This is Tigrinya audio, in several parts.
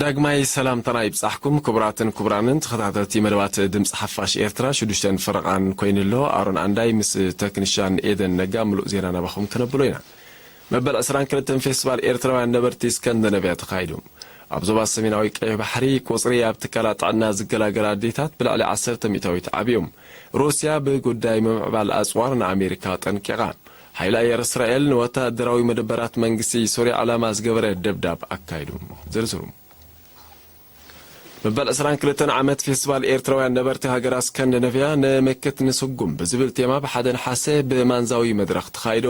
ዳግማይ ሰላምታና ይብጻሕኩም ክቡራትን ክቡራንን ተኸታተልቲ መደባት ድምጺ ሓፋሽ ኤርትራ። ሽዱሽተን ፈረቓን ኮይኑሎ። ኣሮን ኣንዳይ ምስ ተክኒሻን ኤደን ነጋ ምሉእ ዜና ናባኹም ከነብሎ ኢና። መበል ዕስራን ክልተን ፌስቲቫል ኤርትራውያን ነበርቲ ስካንዲነቭያ ተኻይዱ። ኣብ ዞባ ሰሜናዊ ቀይሕ ባሕሪ ቁጽሪ ኣብ ትካላት ጥዕና ዝገላገላ ኣዴታት ብልዕሊ ዓሰርተ ሚእታዊት ዓብዮም። ሩስያ ብጉዳይ ምምዕባል ኣጽዋር ንኣሜሪካ ጠንቂቓ። ሓይሊ ኣየር እስራኤል ንወታደራዊ መደበራት መንግስቲ ሶርያ ዕላማ ዝገበረ ደብዳብ ኣካይዱ። ዝርዝሩ። መበል ዕስራን ክልተን ዓመት ፌስቲቫል ኤርትራውያን ነበርቲ ሃገራት ስካንዲነቭያ ንምክት ንስጉም ብዝብል ቴማ ብሓደ ነሓሰ ብማንዛዊ መድረኽ ተኻይዱ።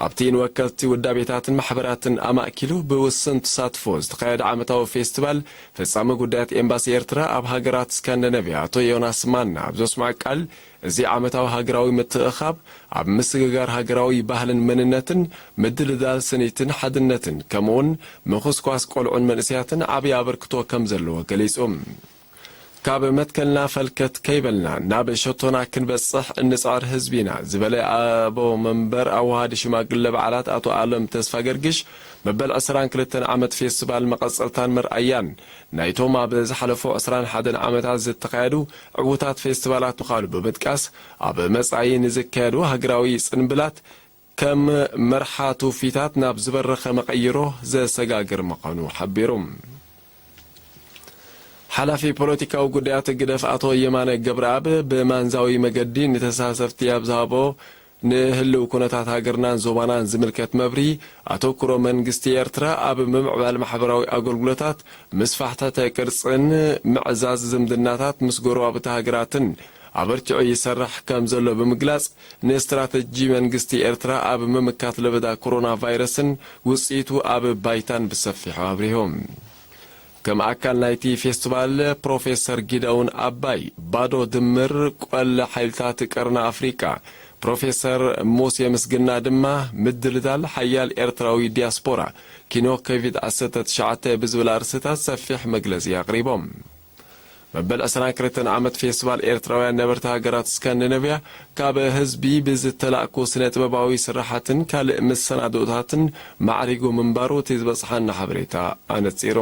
ኣብቲ ንወከልቲ ውዳቤታትን ማሕበራትን ኣማእኪሉ ብውሱን ተሳትፎ ዝተኻየደ ዓመታዊ ፌስቲቫል፣ ፈጻሚ ጉዳያት ኤምባሲ ኤርትራ ኣብ ሃገራት ስካንዲነቭያ ኣቶ ዮናስ ማና ኣብ ዘስምዖ ቃል፣ እዚ ዓመታዊ ሃገራዊ ምትእኻብ ኣብ ምስግጋር ሃገራዊ ባህልን መንነትን፣ ምድልዳል ስኒትን ሓድነትን፣ ከምኡውን ምኹስኳስ ቆልዑን መንእሰያትን ዓብዪ ኣበርክቶ ከም ዘለዎ ገሊጹ። ካብ መትከልና ፈልከት ከይበልና ናብ ሸቶና ክንበጽሕ እንጽዕር ህዝቢ ኢና ዝበለ ኣቦ መንበር ኣዋሃዲ ሽማግለ በዓላት ኣቶ ኣለም ተስፋ ገርግሽ፣ መበል ዕስራን ክልተን ዓመት ፌስቲቫል መቐጸልታን መርኣያን ናይቶም ኣብ ዝሓለፉ ዕስራን ሓደን ዓመታት ዝተኻየዱ ዕዉታት ፌስቲቫላት ምዃኑ ብምጥቃስ፣ ኣብ መጻኢ ንዝካየዱ ሃገራዊ ጽንብላት ከም መርሓ ትውፊታት ናብ ዝበረኸ መቐይሮ ዘሰጋግር ምዃኑ ሓቢሩ። ሓላፊ ፖለቲካዊ ጉዳያት ህግደፍ ኣቶ የማነ ገብረኣብ ብማንዛዊ መገዲ ንተሳተፍቲ ኣብ ዝሃቦ፣ ንህልው ኩነታት ሃገርናን ዞባናን ዝምልከት መብርሂ ኣተኩሮ፣ መንግስቲ ኤርትራ ኣብ ምምዕባል ማሕበራዊ ኣገልግሎታት፣ ምስፋሕ ትሕተ ቅርጽን ምዕዛዝ ዝምድናታት ምስ ጎረባብቲ ሃገራትን ኣበርቲዑ ይሰርሕ ከም ዘሎ ብምግላጽ፣ ንስትራተጂ መንግስቲ ኤርትራ ኣብ ምምካት ለበዳ ኮሮና ቫይረስን ውጽኢቱ ኣብ ባይታን ብሰፊሑ ኣብሪሁ። ከም ኣካል ናይቲ ፌስቲቫል፣ ፕሮፌሰር ጊደውን ኣባይ፣ ባዶ ድምር ቆለ ሓይልታት ቀርኒ ኣፍሪቃ፣ ፕሮፌሰር ሙሴ ምስግና ድማ፣ ምድልዳል ሓያል ኤርትራዊ ዲያስፖራ፣ ኪኖ ኮቪድ ዓሰርተ ትሽዓተ ብዝብል ኣርእስታት ሰፊሕ መግለጺ ኣቕሪቦም። መበል ዕስራን ክልተን ዓመት ፌስቲቫል ኤርትራውያን ነበርቲ ሃገራት ስካንዲነቭያ፣ ካብ ህዝቢ ብዝተላእኩ ስነ ጥበባዊ ስራሓትን ካልእ መሰናድኦታትን ማዕሪጉ ምንባሩ እቲ ዝበጽሓና ሓበሬታ ኣነጺሩ።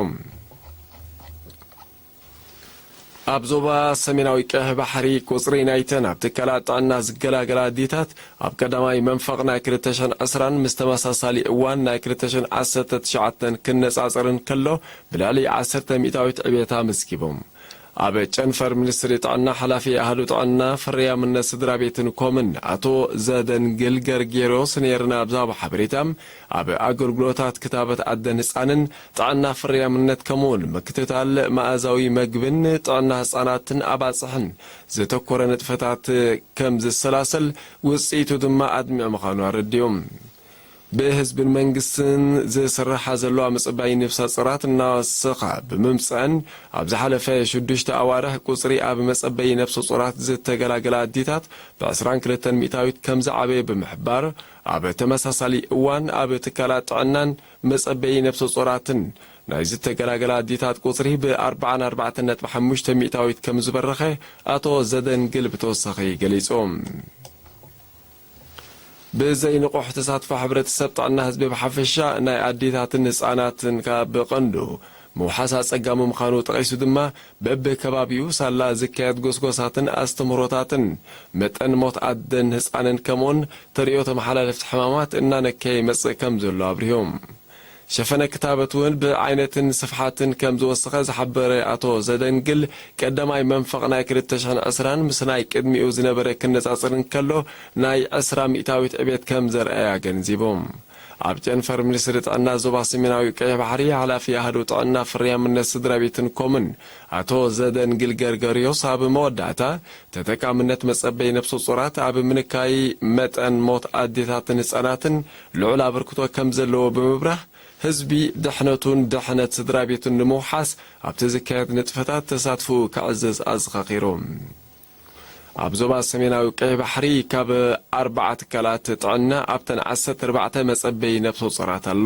ኣብ ዞባ ሰሜናዊ ቀይሕ ባሕሪ ቁጽሪ ናይተን ኣብ ትካላት ጥዕና ዝገላገላ ኣዴታት ኣብ ቀዳማይ መንፈቕ ናይ ክልተ ሽሕን ዕስራን ምስ ተመሳሳሊ እዋን ናይ ክልተ ሽሕን ዓሰርተ ትሽዓተን ክነጻጸር እንከሎ፣ ብልዕሊ ዓሰርተ ሚእታዊት ዕቤት ኣመዝጊቦም። ኣብ ጨንፈር ሚኒስትሪ ጥዕና ሓላፊ ኣሃዱ ጥዕና፣ ፍርያምነት ስድራ ቤትን ኮምን ኣቶ ዘደንግል ገርጌሮስ ነይርና ኣብ ዝሃቦ ሓበሬታ፣ ኣብ ኣገልግሎታት ክታበት ኣደን ህጻንን፣ ጥዕና ፍርያምነት ከምኡውን ምክትታል መኣዛዊ መግብን ጥዕና ህጻናትን ኣባጽሕን ዘተኮረ ንጥፈታት ከም ዝሰላሰል፣ ውጽኢቱ ድማ ኣድሚዑ ምዃኑ ኣረዲኡ። ብህዝብን መንግስትን ዝስርሓ ዘለዋ መጸበዪ ነፍሰ ጾራት እናወሰኸ ብምምጽአን፣ ኣብ ዝሓለፈ ሽዱሽተ ኣዋርሕ ቁጽሪ ኣብ መጸበዪ ነፍሰ ጾራት ዝተገላገላ ኣዴታት ብዕስራን ክልተን ሚእታዊት ከም ዝዓበየ ብምሕባር፣ ኣብ ተመሳሳሊ እዋን ኣብ ትካላት ጥዕናን መጸበዪ ነፍሰ ጾራትን ናይ ዝተገላገላ ኣዴታት ቁጽሪ ብኣርባዓን ኣርባዕተን ነጥቢ ሓሙሽተ ሚእታዊት ከም ዝበረኸ ኣቶ ዘደንግል ብተወሳኺ ገሊጹ። ብዘይ ንቑሕ ተሳትፎ ሕብረተሰብ ጥዕና ህዝቢ ብሓፈሻ፣ ናይ ኣዴታትን ህጻናትን ከኣ ብቐንዱ ምውሓስ ኣጸጋሚ ምዃኑ ጠቒሱ ድማ፣ በብከባቢኡ ሳላ ዝካየድ ጎስጎሳትን ኣስተምህሮታትን መጠን ሞት ኣደን ህጻንን ከምኡውን ተርእዮ ተመሓላለፍቲ ሕማማት እናነከየ ይመጽእ ከም ዘሎ ኣብሪሁ። ሸፈነ ክታበት እውን ብዓይነትን ስፍሓትን ከም ዝወሰኸ ዝሓበረ ኣቶ ዘደንግል፣ ቀዳማይ መንፈቕ ናይ ክልተ ሽሕን ዕስራን ምስ ናይ ቅድሚኡ ዝነበረ ክነጻጸር እንከሎ ናይ ዕስራ ሚእታዊት ዕቤት ከም ዘርኣየ ኣገንዚቡ። ኣብ ጨንፈር ሚኒስትሪ ጥዕና ዞባ ሰሜናዊ ቀይሕ ባሕሪ ሓላፊ ኣሃዱ ጥዕና ፍርያምነት ስድራ ቤትን ኮምን ኣቶ ዘደንግል ገርገርዮስ ኣብ መወዳእታ፣ ተጠቃምነት መጸበይ ነፍሰ ጾራት ኣብ ምንካይ መጠን ሞት ኣዴታትን ህጻናትን ልዑል ኣበርክቶ ከም ዘለዎ ብምብራህ፣ ህዝቢ ድሕነቱን ድሕነት ስድራ ቤቱን ንምውሓስ ኣብቲ ዝካየድ ንጥፈታት ተሳትፎኡ ከዕዝዝ ኣዘኻኺሩ። ኣብ ዞባ ሰሜናዊ ቀይሕ ባሕሪ ካብ ኣርባዓ ትካላት ጥዕና ኣብተን ዓሰርተ ኣርባዕተ መጸበይ ነፍሰ ጾራት ኣሎ።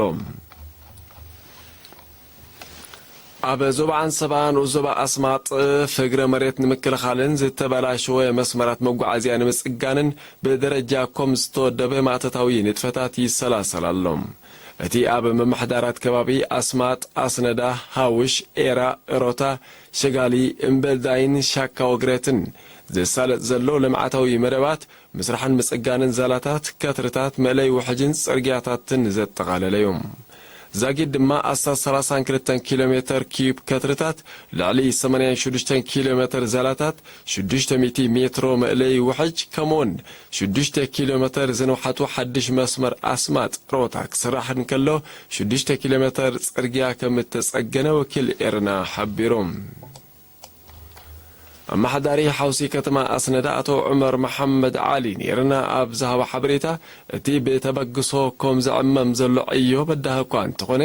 ኣብ ዞባ ዓንሰባ ንኡስ ዞባ ኣስማጥ ፍግረ መሬት ንምክልኻልን ዝተበላሸወ መስመራት መጓዓዝያ ንምጽጋንን ብደረጃ ኮም ዝተወደበ ማእተታዊ ንጥፈታት ይሰላሰል ኣሎ። እቲ ኣብ ምምሕዳራት ከባቢ ኣስማጥ፣ ኣስነዳ፣ ሃውሽ፣ ኤራ፣ እሮታ፣ ሸጋሊ፣ እምበልዳይን ሻካ ወግረትን ዝሳለጥ ዘሎ ልምዓታዊ መደባት ምስራሕን ምጽጋንን ዛላታት፣ ከትርታት፣ መእለይ ውሕጅን ጽርግያታትን ዘጠቓለለ እዩ። ዛጊድ ድማ ኣስታት ሰላሳን ክልተን ኪሎ ሜተር ኪዩብ ከትርታት፣ ልዕሊ ሰማንያን ሽዱሽተን ኪሎ ሜተር ዛላታት፣ ሽዱሽተ ሚእቲ ሜትሮ መእለይ ውሕጅ፣ ከምኡውን ሽዱሽተ ኪሎ ሜተር ዝንውሓቱ ሓድሽ መስመር ኣስማጥ ሮታ ክስራሕ እንከሎ፣ ሽዱሽተ ኪሎ ሜተር ጽርግያ ከም እተጸገነ ወኪል ኤርና ሓቢሩ። ኣመሓዳሪ ሓውሲ ከተማ ኣስነዳ ኣቶ ዑመር መሓመድ ዓሊ ኔርና ኣብ ዝሃቦ ሓበሬታ፣ እቲ ብተበግሶ ኮም ዝዕመም ዘሎ ዕዮ በዳሂ እኳ እንተኾነ፣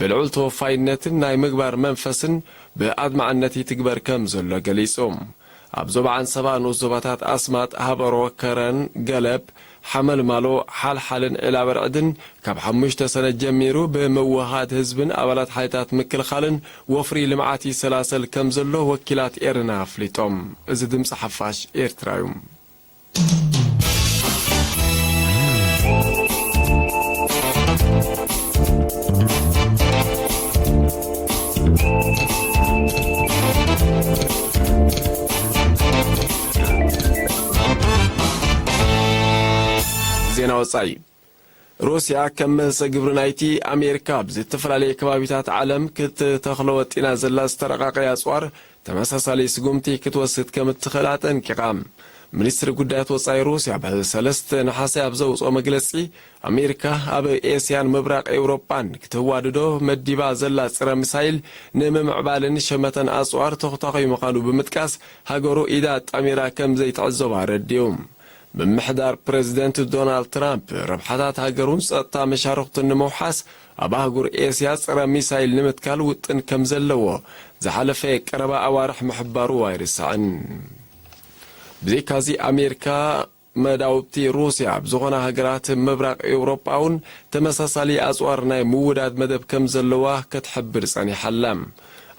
ብልዑል ተወፋይነትን ናይ ምግባር መንፈስን ብኣድማዕነት ይትግበር ከም ዘሎ ገሊጹ። ኣብ ዞባ ዓንሰባ ንኡስ ዞባታት ኣስማጥ፣ ሃበሮ፣ ከረን፣ ገለብ፣ ሓመልማሎ፣ ሓልሓልን ዒላበርዕድን ካብ ሓሙሽተ ሰነ ጀሚሩ ብምውህሃድ ህዝብን ኣባላት ሓይልታት ምክልኻልን ወፍሪ ልምዓት ይሰላሰል ከም ዘሎ ወኪላት ኤርና ኣፍሊጦም። እዚ ድምፂ ሓፋሽ ኤርትራ እዩ። ዜና ወጻኢ። ሩስያ ከም መልሰ ግብሪ ናይቲ ኣሜሪካ ኣብ ዝተፈላለየ ከባቢታት ዓለም ክትተኽሎ ወጢና ዘላ ዝተረቃቐየ ኣጽዋር ተመሳሳሊ ስጉምቲ ክትወስድ ከም እትኽእል ኣጠንቂቓ። ሚኒስትሪ ጉዳያት ወጻኢ ሩስያ ብሰለስተ ነሓሰ ኣብ ዘውጽኦ መግለጺ፣ ኣሜሪካ ኣብ ኤስያን ምብራቕ ኤውሮጳን ክትዋድዶ መዲባ ዘላ ጸረ ሚሳይል ንምምዕባልን ሸመተን ኣጽዋር ተኹታኺ ምዃኑ ብምጥቃስ፣ ሃገሩ ኢዳ ኣጣሚራ ከም ዘይትዕዘባ ኣረዲኡ። ምምሕዳር ፕረዚደንት ዶናልድ ትራምፕ፣ ረብሓታት ሃገሩን ጸጥታ መሻርኽቱን ንምውሓስ፣ ኣብ ኣህጉር ኤስያ ጸረ ሚሳይል ንምትካል ውጥን ከም ዘለዎ ዝሓለፈ ቀረባ ኣዋርሕ ምሕባሩ ኣይርሳዕን። ብዘይካዚ፣ ኣሜሪካ መዳውብቲ ሩስያ ኣብ ዝኾና ሃገራት ምብራቕ ኤውሮጳ እውን ተመሳሳሊ ኣጽዋር ናይ ምውዳድ መደብ ከም ዘለዋ ክትሕብር ጸኒሓ ኣላ።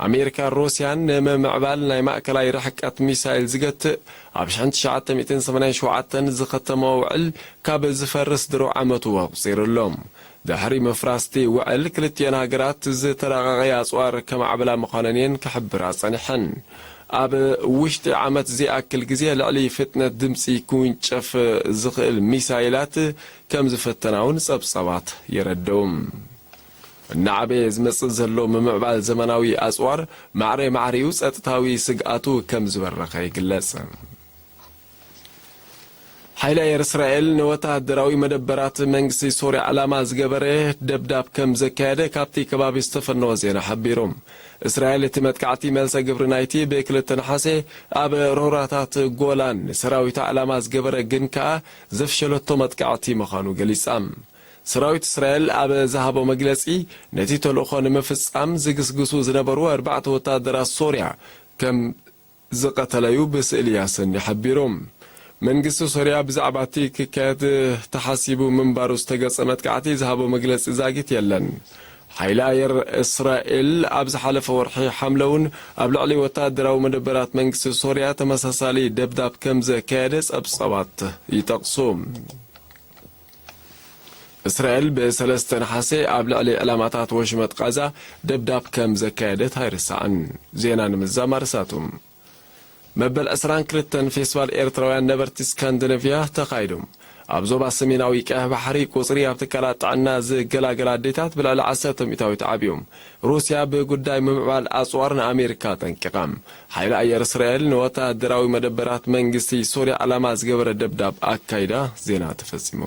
ኣሜሪካን ሩስያን ንምምዕባል ናይ ማእከላይ ርሕቀት ሚሳይል ዝገትእ ኣብ ሽሕን ትሽዓተ ሚእትን ሰማንያን ሸውዓተን ዝኸተመኦ ውዕል ካብ ዝፈርስ ድሮ ዓመቱ ኣቑጺሩ ኣሎ። ድሕሪ ምፍራስቲ ውዕል፣ ክልቲኤን ሃገራት ዝተራቐቐ ኣጽዋር ከማዕብላ ምዃነን እየን ክሕብራ ጸኒሐን። ኣብ ውሽጢ ዓመት ዘይኣክል ግዜ ልዕሊ ፍጥነት ድምጺ ክውንጨፍ ዝኽእል ሚሳይላት ከም ዝፈተና እውን ጸብጸባት የረድኡ። እናዓበየ ዝመጽእ ዘሎ ምምዕባል ዘመናዊ ኣጽዋር ማዕረ ማዕሪኡ ጸጥታዊ ስግኣቱ ከም ዝበረኸ ይግለጽ። ሓይሊ ኣየር እስራኤል ንወተሃደራዊ መደበራት መንግስቲ ሶርያ ዕላማ ዝገበረ ደብዳብ ከም ዘካየደ ካብቲ ከባቢ ዝተፈነወ ዜና ሓቢሩ። እስራኤል እቲ መጥቃዕቲ መልሰ ግብሪ ናይቲ ብክልተ ነሓሰ ኣብ ሮራታት ጎላን ንሰራዊታ ዕላማ ዝገበረ ግን ከኣ ዘፍሸለቶ መጥቃዕቲ ምዃኑ ገሊጻ። ሰራዊት እስራኤል ኣብ ዝሃቦ መግለጺ፣ ነቲ ተልእኾ ንምፍጻም ዝግስግሱ ዝነበሩ ኣርባዕተ ወተሃደራት ሶርያ ከም ዝቐተለዩ ብስእሊ ኣሰንዩ ሓቢሩ። መንግስቲ ሶርያ ብዛዕባ እቲ ክካየድ ተሓሲቡ ምንባሩ ዝተገልጸ መጥቃዕቲ ዝሃቦ መግለጺ ዛጊት የለን። ሓይሊ ኣየር እስራኤል ኣብ ዝሓለፈ ወርሒ ሓምለ እውን ኣብ ልዕሊ ወተሃደራዊ መደበራት መንግስቲ ሶርያ ተመሳሳሊ ደብዳብ ከም ዘካየደ ጸብጸባት ይጠቕሱ። እስራኤል ብሰለስተ ነሓሰ ኣብ ልዕሊ ዕላማታት ወሽመጥ ቃዛ ደብዳብ ከም ዘካየደት ኣይርሳዕን። ዜና ንምዝዛም ኣርሳቱ። መበል ዕስራን ክልተን ፌስቲቫል ኤርትራውያን ነበርቲ ስካንዲነቭያ ተኻይዱ። ኣብ ዞባ ሰሜናዊ ቀይሕ ባሕሪ ቁጽሪ ኣብ ትካላት ጥዕና ዝገላገላ ኣዴታት ብልዕሊ ዓሰርተ ሚእታዊት ዓብዩ። ሩስያ ብጉዳይ ምምዕባል ኣጽዋር ንኣሜሪካ ጠንቂቓ። ሓይሊ ኣየር እስራኤል ንወተሃደራዊ መደበራት መንግስቲ ሶርያ ዕላማ ዝገበረ ደብዳብ ኣካይዳ። ዜና ተፈጺሙ።